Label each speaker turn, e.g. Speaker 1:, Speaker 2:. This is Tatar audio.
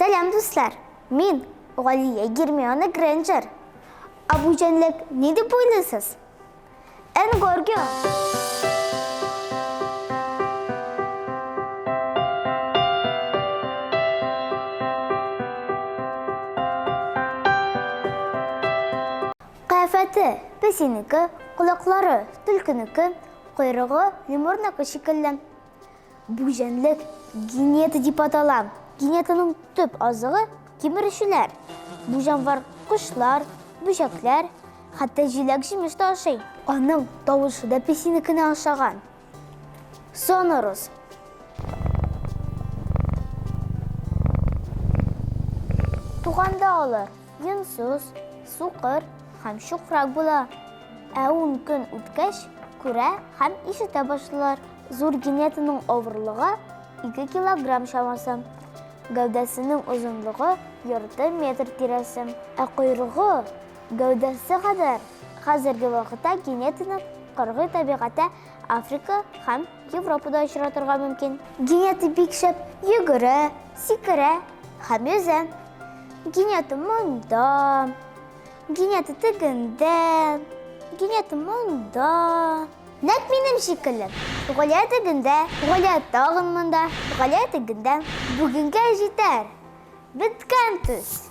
Speaker 1: Сәлам, дуслар! Мин Галия Гермиона Грэнджер. Ә бу җәнлек ни дип уйлыйсыз? Энгоргио. Кыяфәте песинеке, колаклары төлкенеке, койрыгы лемурныкы шикелле. Бу җәнлек гинета дип атала. Гинетаның төп азыгы кимерүчеләр. Бу җанвар кошлар, бөҗәкләр, хәтта җиләк-җимеш тә ашый. Аның тавышы да песинекенә ошаган. Сонорус. Туганда алар йонсыз, сукыр һәм чукрак була. Ә ун көн үткәч, күрә һәм ишетә башлыйлар. Зур генетаның авырлыгы 2 килограмм чамасы. Гәүдәсенең озынлыгы ярты метр тирәсе. Ә койрыгы гәүдәсе кадәр. Хәзерге вакытта генетаны кыргый табигатьтә Африка һәм Европада очратырга мөмкин. Генета бик шәп йөгерә, сикерә һәм йөзә. Генета монда, генета тегендә, генета монда. Нәкъ минем шикелле. Галия тегендә, Галия тагын монда, Галия тегендә. Бүгенгә җитәр. Беткән төс.